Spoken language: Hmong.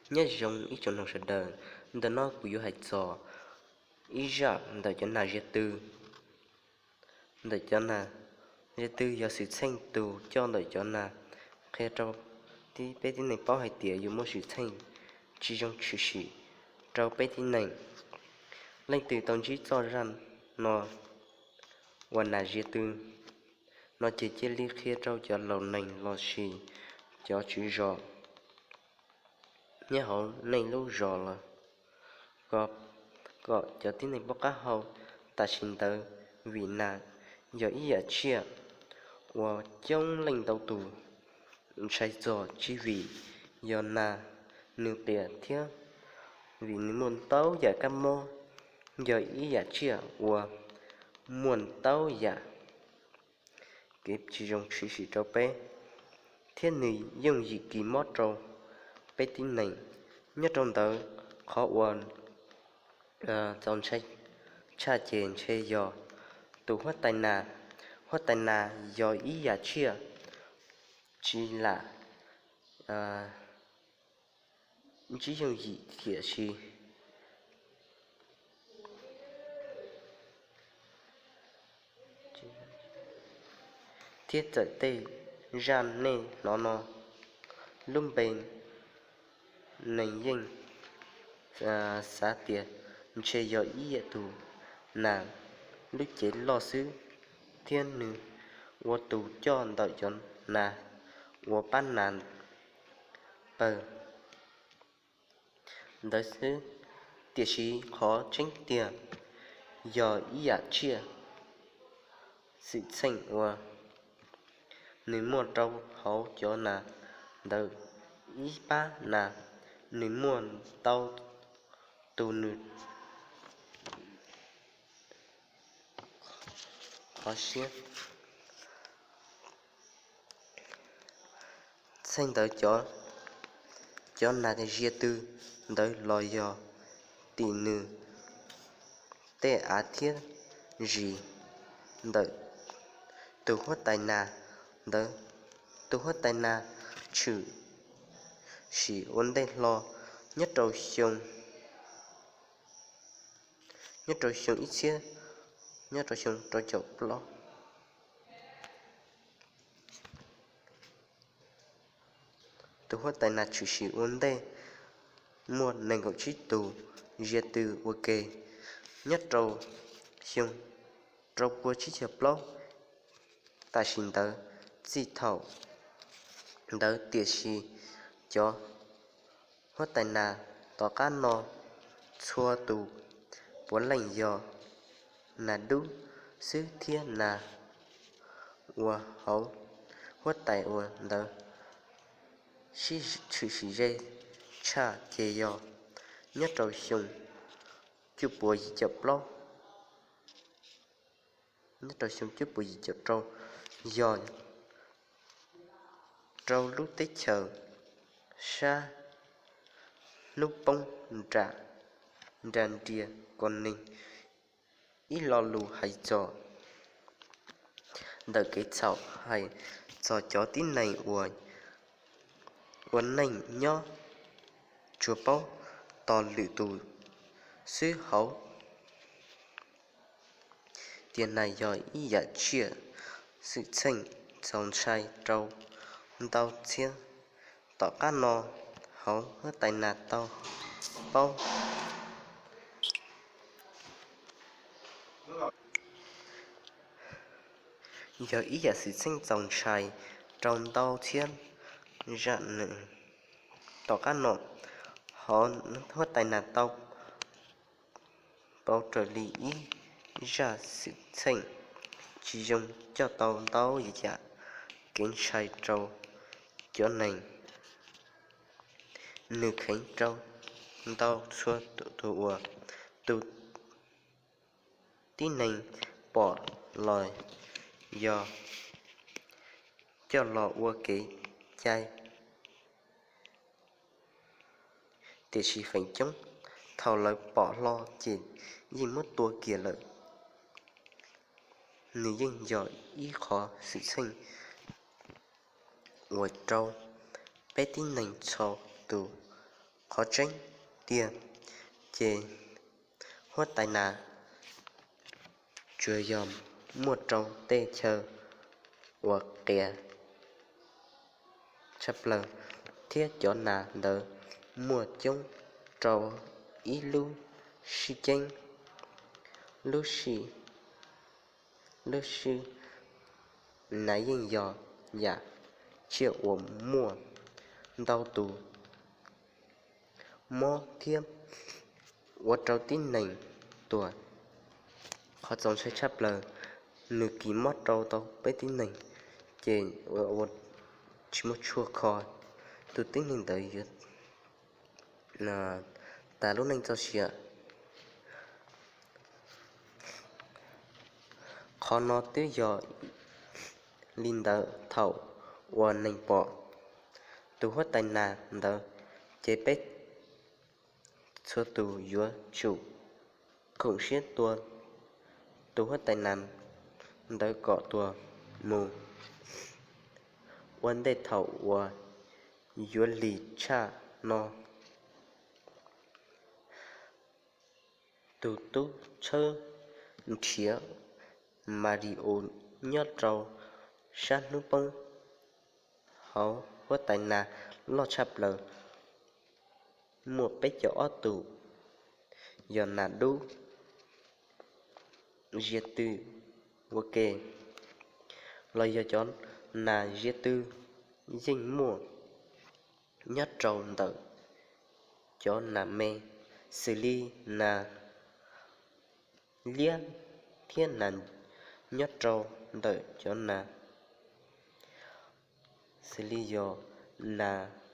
Nyob zoo ib tsoom mloog sawv daws, ntawm no kuv yuav hais txog ib zaj ntawm cov nas ziab twg. Ntawm cov nas ziab twg yog Xwm Txheej tus coj ntawm cov nas qhia rau peb tib neeg paub hais tias yus muaj xwm txheej tsis zoo tshwm sim rau peb tib neeg. Leej twg tau ntsib txoj zaj no uas nas ziab twg no ces cia li qhia rau cov laus neeg los sis cov tswv zos nyob hauv nej lub zos los kom cov tib neeg paub qab hau. Tam sim ntawd vim nas yog ib yam tsiaj uas coob leej ntau tus ntshai txog tsis vim yog nas nws qias thiab vim nws muaj ntau yam kab mob, yog ib yam tsiaj uas muaj ntau yam kev tsis zoo tshwm sim rau peb, thiab nws yooj yim kis mob rau peb tib neeg. Nyob rau ntawd qhov uas txaus ntshai tshaj ces ntshe yog tus huab tais nas. Huab tais nas yog ib yam tsiaj tsis lam ntsib yooj yim tiam sis thiab txawm tej zaj nej hnov no lub npe neeg yeej xav tias ntshe yog ib yam tus nas lub cev loj xwb, thiab nws ua tus coj ntawm cov nas uas pab nas pawg ntawd xwb. Tiam sis qhov tseeb tiag yog ib yam tsiaj xwm txheej uas nws muaj rau hauv cov nas ntawd ib pab nas, nws muaj ntau tus nws qhov siab txheej ntawd cov nas ziab twg ntawd los yog tim nws tej av thiab zis ntawm tus huab tais nas ntawd. Tus huab tais nas tshwm sim ua ntej hlo nyob rau xyoo nyob rau xyoo ib txhiab, nyob rau xyoo rau caum plaub. Tus huab tais nas tshwm sim ua ntej muaj nees nkaum tsib tus ziab twg ua ke nyob rau xyoo rau pua tsib caug plaub. Tam sim ntawd txij thaum ntawd tiam sis cov huab tais nas tom qab no txhua tus puav leej yog nas dub xwb thiab nas uas hauv huab tais uas ntawd sib tshwm sim ze tshaj ces yog nyob rau xyoo cuaj puas yim caum plaub. Nyob rau xyoo cuaj puas yim caum rau yog rau lub teb chaws sab hnub poob nra nra nria kom neeg ib lo lus hais txog ntawm kev txhaum hais txog cov tib neeg uas ua neej nyob tsuas paub tos lwm tus xwb hauv tiam neeg yog ib yam tsiaj xwm txheej txaus ntshai rau ntau txhiab. Tom qab no hauv huab tais nas tau paub yog ib yam xwm txheej txaus ntshai rau ntau txhiab zaj neeg. Tom qab no hauv huab tais nas tau paub raws li ib zaj xwm txheej tsis zoo coj tau ntau yam kev ntshai rau cov neeg. Nws kheev rau ntau txhua tus uas tus tib neeg pom los yog coj los ua kev cai, tiam sis feem coob thaum lawv pom hlo ces yeej muab tua kiag lawm. Nws yeej yog ib qho xwm txheej uas rau peb tib neeg txhua tus Qhov tseeb tiag ces huab tais nas tsuas yog muaj rau tej chaw uas qias tshaj plaws, thiab cov nas ntawd muaj coob rau ib lub sib ceeb. Lub sij, lub sij nas yeej yog yam tsiaj uas muaj ntau tus mob thiab ua rau tib neeg tuag. Qhov txaus ntshai tshaj plaws, nws kis mob rau tau peb tib neeg, ces ua tsis muaj tshuaj kho, tus tib neeg ntawd yuav tas lub neej txoj sia. Qhov no twb yog li ntawd thaum uas neeg pom tus huab tais nas ntawd, ces peb txhua tus yuav tsum koom siab tua tus huab tais nas ntawd kom tuag mus ua ntej thaum uas yuav lig tshaj no. Tus tub tshawb nrhiav Mario nyob rau sab hnub poob hauv huab tais nas loj tshaj plaws, muaj peb caug ob tus, yog nas dub, zia tw ua ke, los yog cov nas zia tw yeej muaj nyob rau ntawm cov nas me, xws li nas liab thiab nas nyob rau ntawm cov nas, xws li yog nas